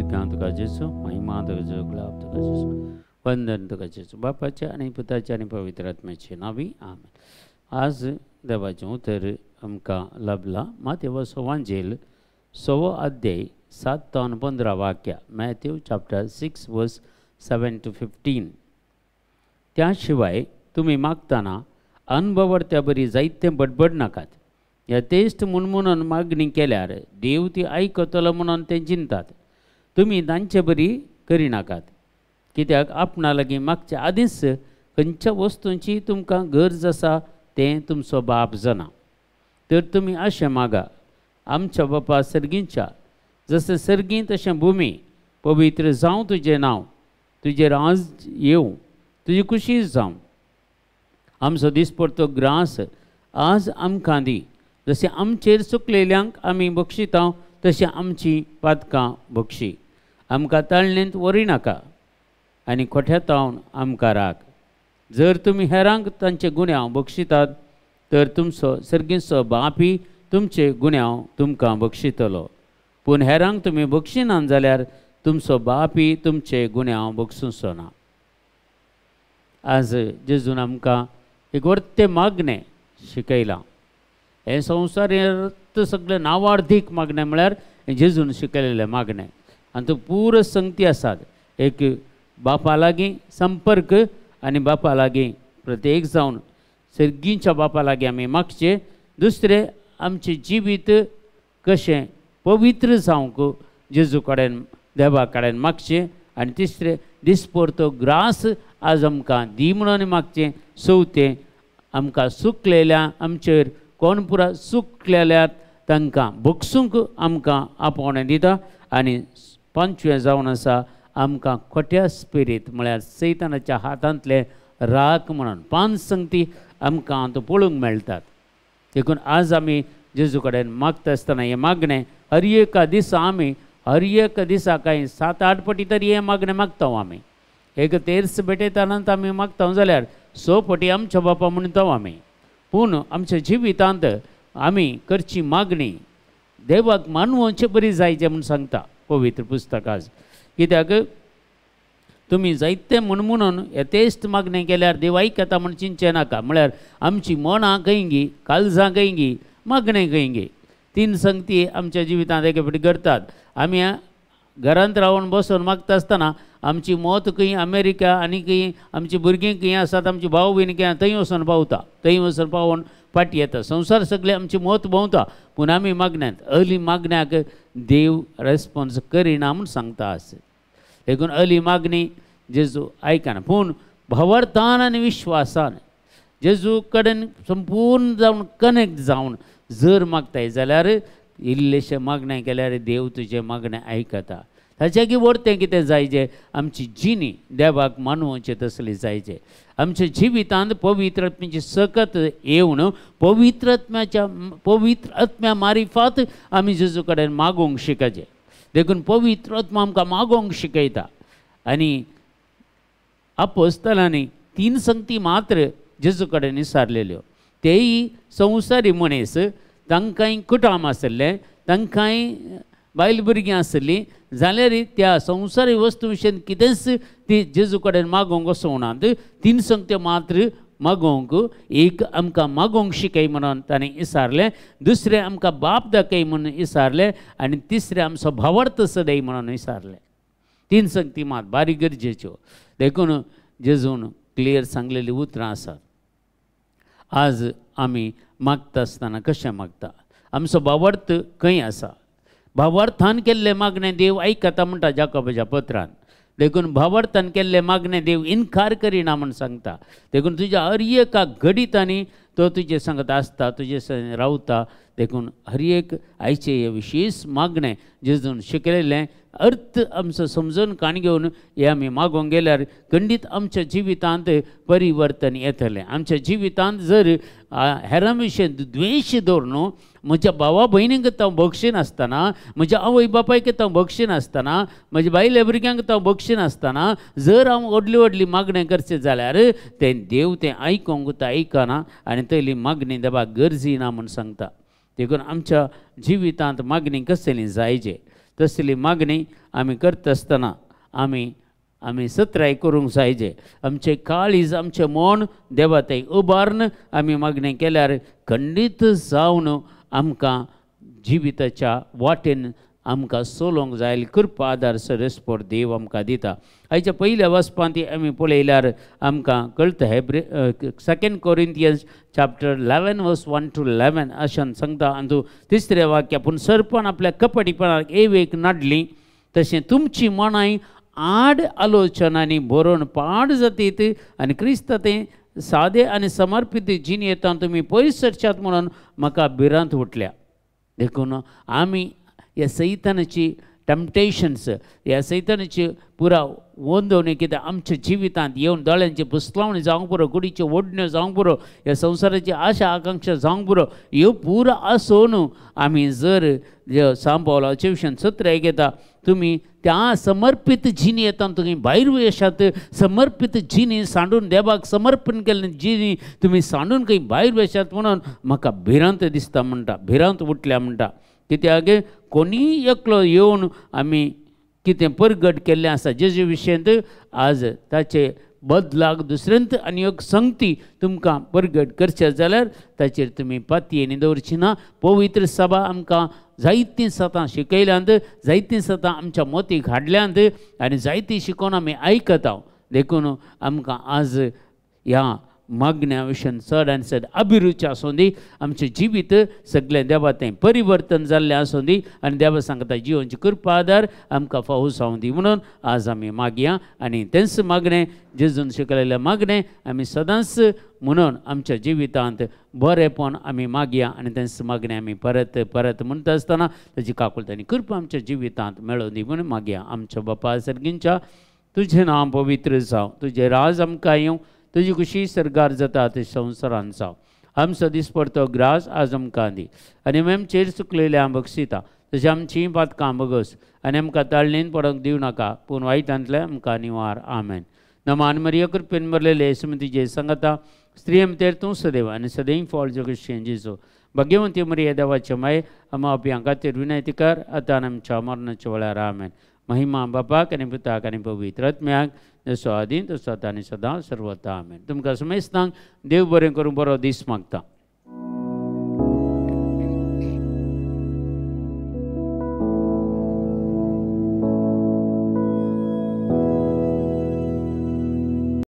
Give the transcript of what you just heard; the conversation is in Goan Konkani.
सर्गांत तुका जेजू, महिमा तुका जेजू, गुलाब तुका जेजू, वंदन तुका जेजू, बापाच्या आनी पुताच्या आनी पवित्र आत्म्याचे नांवी आमेन. आज देवाचें उतर आमकां लाभलां मातेवाचो वांजेल 6वो अध्याय 7 ते 15 वाक्या, मॅथ्यू चॅप्टर 6 वर्स 7 to 15. त्या शिवाय तुमी मागतना अनभवर्त्या बरी जायतें बडबड नाकात. यथेश्ट म्हणून मागणी केल्यार देव ती आयकतलो म्हणून ते चिंतात. तुमी तांचे बरी करिनाकात, कित्याक आपणा लागीं मागच्या आदींच खंयच्या वस्तूंची तुमकां गरज आसा तें तुमचो बाप जाणा. तर तुमी अशें मागा, आमच्या बापा सर्गींच्या, जशें सर्गीं तशें भुमी, पवित्र जावं तुजें नांव, तुजें राज येवं, तुजी खुशी जावं. आमचो दिसपडतो ग्रास आज आमकां दी, जशें आमचेर चुकलेल्यांक आमी बक्षिता तशें आमची पातकां बक्षी. आमकां ताळणेंत व्हरिनाका आनी खोट्यातावन आमकां राख. जर तुमी हेरांक तांचे गुन्यांव बक्षितात तर तुमचो सर्गीचो बापी तुमचे गुन्यांव तुमकां बक्षितलो. पूण हेरांक तुमी बक्षिनात जाल्यार तुमचो बापी तुमचे गुन्यांव बक्षुचो ना. आज जेजून आमकां एक वर्तें मागणें शिकयलां. हें संवसार सगळें नावार्धीक मागणें म्हळ्यार जेजून शिकयलेलें मागणें. आनी तो पुरो संगती आसात, एक बापा लागीं संपर्क आनी बापा लागीं प्रत्येक जावन सर्गींच्या बापा लागीं आमी मागचें. दुसरें आमचें जिवीत कशें पवित्र जावंक जेजू कडेन देवा कडेन मागचें. आनी तिसरें दिसपरतो ग्रास आज आमकां दी म्हणून मागचें. चवथें आमकां सुकलेल्या आमचेर कोण पुरा सुकलेल्या तांकां बक्षूंक आमकां आपोवणें दिता. आनी पांचवें जावन आसा आमकां खोट्या स्पिरीत म्हळ्यार सैतानाच्या हातांतले राख म्हणून 5 संगती आमकां आतां पळोवंक मेळटात. देखून आज आमी जेजू कडेन मागता आसतना हें मागणें हर एका दिसा आमी हर एक दिसा कांय 7-8 पटी तरी हें मागणें मागता आमी. एक तेर्स भेटयतना आमी मागता जाल्यार 6 पटी आमच्या बापा म्हणटा आमी. पूण आमच्या जिवितांत आमी करची मागणी देवाक मानवचे बरी जायचे म्हूण सांगता पवित्र पुस्तक आज. कित्याक तुमी जायते म्हूण म्हणून यथेश्ट मागणें केल्यार देव आयकता म्हूण चिंतचें नाका. म्हळ्यार आमची मनां खंयगी, काळजां खंयगी, मागणें खंयगी. 3 संगती आमच्या जिवितांत एके फावटी करतात. आमी घरांत रावन बसून मागता आसतना आमची मत खंय अमेरिका आनी खंय आमची भुरगीं खंय आसात, आमची भाव भयणी खंय थंय वचून पावता, थंय वचून पावोवन फाटी येता. संवसार सगळे आमची मत भोंवता. पूण आमी मागण्यांत अली मागण्याक देव रेस्पोन्स करिना म्हूण सांगता आस. देखून अली मागणी जेजू आयकना. पूण भावार्थान आनी विश्वासान जेजू कडेन संपूर्ण जावन कनेक्ट जावन जर मागताय जाल्यार इल्लेशें मागणें केल्यार देव तुजें मागणें आयकता. ताच्या की व्हडतें कितें जायचें, आमची जिणी देवाक मानवचें तसली जायचें. आमच्या जिवितांत पवित्र आत्म्याची सकत येवन पवित्र आत्म्याच्या पवित्र आत्म्या मारिफात आमी जेजू कडेन मागोवंक शिकचें. देखून पवित्र आत्मा आमकां मागोवंक शिकयता. आनी आपोस्तलांनी 3 संगती मात्र जेजू कडेन विचारलेल्यो. तेय संवसारी मनीस, तांकांय कुटाम आसलें, तांकांय बायल भुरगीं आसलीं, जाल्यार त्या संवसारी वस्तू विशयन कितेंच ती जेजू कडेन मागोवंक वचोनात. 3 संगत्यो मात्र मागोवंक, एक आमकां मागोवंक शिकय म्हणून ताणें विचारलें, दुसरें आमकां बाप दाखय म्हणून विचारलें, आनी तिसरें आमचो भावार्थ सदय म्हणून विचारलें. 3 संगती मात बारीक गरजेच्यो. देखून जेजून क्लियर सांगलेलीं उतरां आसात. आज आमी मागता आसतना कशें मागता, आमचो भावार्थ खंय आसा. भावार्थान केल्लें मागणें देव आयकता म्हणटा जाकोबाच्या पत्रान. देखून भावार्थान केल्लें मागणें देव इनकार करिना म्हूण सांगता. देखून तुज्या हर एका घडितांनी तो तुजे सांगत आसता, तुजे रावता. देखून हर एक आयचें हें विशेश मागणें जेजून शिकयलें अर्थ आमचो समजून काण घेवन हें आमी मागोवंक गेल्यार खंडीत आमच्या जिवितांत परिवर्तन येतलें. आमच्या जिवितांत जर हेरां विशीं द्वेश दवरून म्हज्या भावा भयणींक हांव बक्षिनासतना, म्हज्या आवय बापायक हांव बक्षिनासतना, म्हज्या बायले भुरग्यांक हांव बक्षिनासतना जर हांव व्हडली व्हडली मागणें करचें जाल्यार तें देव तें आयकोंक आयकना आनी तयली मागणी देवाक गरजी ना म्हूण सांगता. देखून आमच्या जिवितांत मागणी कसली जायचे. तसली मागणी आमी करता आसतना आमी आमी सत्राय करूंक जाय जे आमचें काळीज आमचें मन देवा थंय उबारून आमी मागणें केल्यार खंडीत जावन आमकां जिविताच्या वाटेन आमकां चलोवंक जाय कृपा आदार सरस्पर देव आमकां दिता. आयच्या पयल्या वाचपांत आमी पळयल्यार आमकां कळटा हेब्रे 2 Corinthians chapter 11 verse 1 to 11 अशें सांगता. आनी तिसरें वाक्य, पूण सर्पान आपल्या कपटीपणाक एवेक नाडली तशें तुमची मनाय आड आलोचनांनी भरून पाड जातीत आनी क्रिस्त तें सादे आनी समर्पीत जिणेंतल्यान तुमी पयस सरच्यात म्हणून म्हाका भिरांत उठल्या. देखून आमी ह्या सैतानाची टेम्पटेशन्स ह्या सैतानाची पुरा वंदवणी कित्याक आमच्या जिवितांत येवन दोळ्यांची पुसलावणी जावंक पुरो, कुडीच्यो ओडण्यो जावंक पुरो, ह्या संवसाराची आशा आकांक्षा जावंक पुरो, ह्यो पुरा आसून आमी जर सांपावलाचे विशयान सत्राय घेता तुमी त्या समर्पीत जिणेंतल्यान तुमी भायर वशात. समर्पीत जिणी सांडून देवाक समर्पण केल्ले जिणी तुमी सांडून खंय भायर वशात म्हणून म्हाका भिरांत दिसता म्हणटा, भिरांत उठल्या म्हणटा. कित्याक कोणीय एकलो येवन आमी कितें परगट केल्लें आसा जेजू विशयांत आज ताचे बदलाक दुसऱ्यांत आनी एक संगती तुमकां परगट करचें जाल्यार ताचेर तुमी पातयेनी दवरची ना. पवित्र सभा आमकां जायतीं सतां शिकयल्यांत, जायतीं सतां आमच्या मोतीक हाडल्यांत आनी जायतीं शिकोवन आमी आयकता. देखून आमकां आज ह्या मागण्या विशयान चड आनी चड अभिरुची आसूं दी, आमचें जिवीत सगळें देवा थंय परिवर्तन जाल्लें आसूं दी आनी देवा सांगता जिवनची कृपा आदार आमकां फावो जावं दी म्हणून आज आमी मागया आनी तेंच मागणें जेजून शिकयलेलें मागणें आमी सदांच म्हणून आमच्या जिवितांत बरेंपण आमी मागया आनी तेंच मागणें आमी परत परत म्हणटा आसतना ताची काकुळट आनी कृपा आमच्या जिवितांत मेळोवन दी म्हणून मागया. आमच्या बापा सर्गींच्या तुजें नांव पवित्र जावं, तुजें राज आमकां येवं, तुजी खुशी सरगार जाता ते संवसारान जावं. आमचो दिसपडतो ग्रास आज आमकां दी आनी आमचेर चुकलेले आम बक्षिता तशें आमचीं पातकां बगस आनी आमकां ताळणेन पडोंक दिवं नाका पूण वायटांतलें आमकां निवार. आमेन. नमान मरिया कृपेन भरलेले सुमतीचे सांगता स्त्रिये भितर तूं सदैव आनी सदैव फळ जगशें जेजू. भाग्यवंती मरिया देवाचे माय आमा आपल्या खातीर विनंती कर आतां आमच्या मरणाच्या वेळार. आमेन. महिमा बापाक आनी पुताक आनी पवित्र आत्म्याक जसो आदीं तसो आतां आनी सदां सर्वता. आमेन. तुमकां समेस्तांक देव बरें करूं, बरो दीस मागता.